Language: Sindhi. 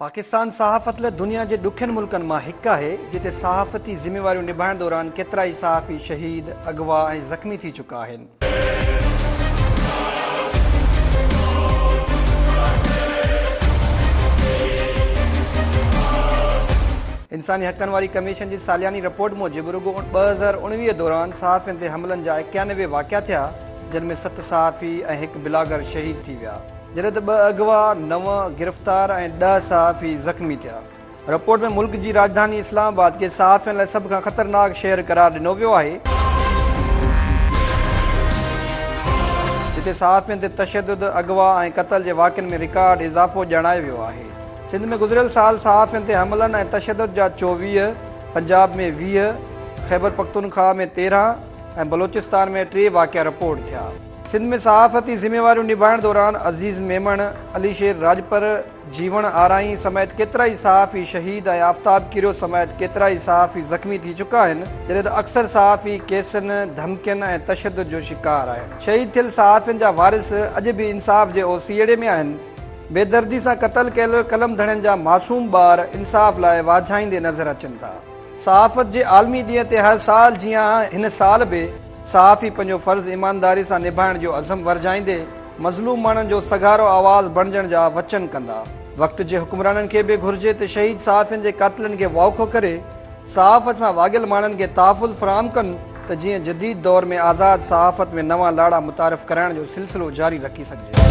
پاڪستان صحافت لاء دنيا جي ڏکين ملڪن مان هڪ آهي، جتي صحافتي ذميواريون نڀائڻ دوران ڪيترائي صحافي شهيد، اغوا ۽ زخمي ٿي چڪا آهن. انساني حقن واري ڪميشن جي سالياني رپورٽ موجب رڳو 2019 دوران صحافين تي حملن جا 91 واقعا ٿيا، جن ۾ ست صحافي ۽ هڪ بلاگر شهيد ٿي ويا، جڏهن ته ٻه اغوا، نو گرفتار ۽ ڏهه صحافي زخمي ٿيا. رپورٽ ۾ ملڪ جي راڄڌاني اسلام آباد کي صحافين لاء سڀ کان خطرناڪ شهر قرار ڏنو ويو آهي، جتي صحافين تي تشدد، اغوا ۽ قتل جي واقعن ۾ رڪارڊ اضافو ڄاڻايو ويو آهي. سنڌ ۾ گذريل سال صحافين تي حملن ۽ تشدد جا 24، پنجاب ۾ 20، خيبرپختونخواهه ۾ 13 ۽ بلوچستان ۾ ٽي واقعا رپورٽ ٿيا. سنڌ ۾ صحافتي ذميواريون نڀائڻ دوران عزيز ميمڻ، علي شير راڄپر، جيوڻ آرائين سميت ڪيترائي صحافي شهيد ۽ آفتاب ڪيريو سميت ڪيترائي صحافي زخمي ٿي چڪا آهن، جڏهن ته اڪثر صحافي ڪيسن، ڌمڪين ۽ تشدد جو شڪار آهن. شهيد ٿيل صحافين جا وارث اڄ به انصاف جي اوسيئڙي ۾ آهن. بيدردي سان قتل ڪيل قلم ڌڻين جا معصوم ٻار انصاف لاء واجهائيندي نظر اچن ٿا. صحافت جي عالمي ڏينهن تي هر سال جيان هن سال به صحافي پنهنجو فرض ايمانداري سان نڀائڻ جو عزم ورجائيندي مظلوم ماڻهن جو سگهارو آواز بڻجڻ جا وچن ڪندا. وقت جي حڪمرانن کي به گهرجي ته شهيد صحافين جي قاتلن کي واکو ڪري صحافت سان واڳيل ماڻهن کي تحفظ فراهم ڪن ته جيئن جديد دور ۾ آزاد صحافت ۾ نوان لاڙا متعارف ڪرائڻ جو سلسلو جاري رکي سگهجي.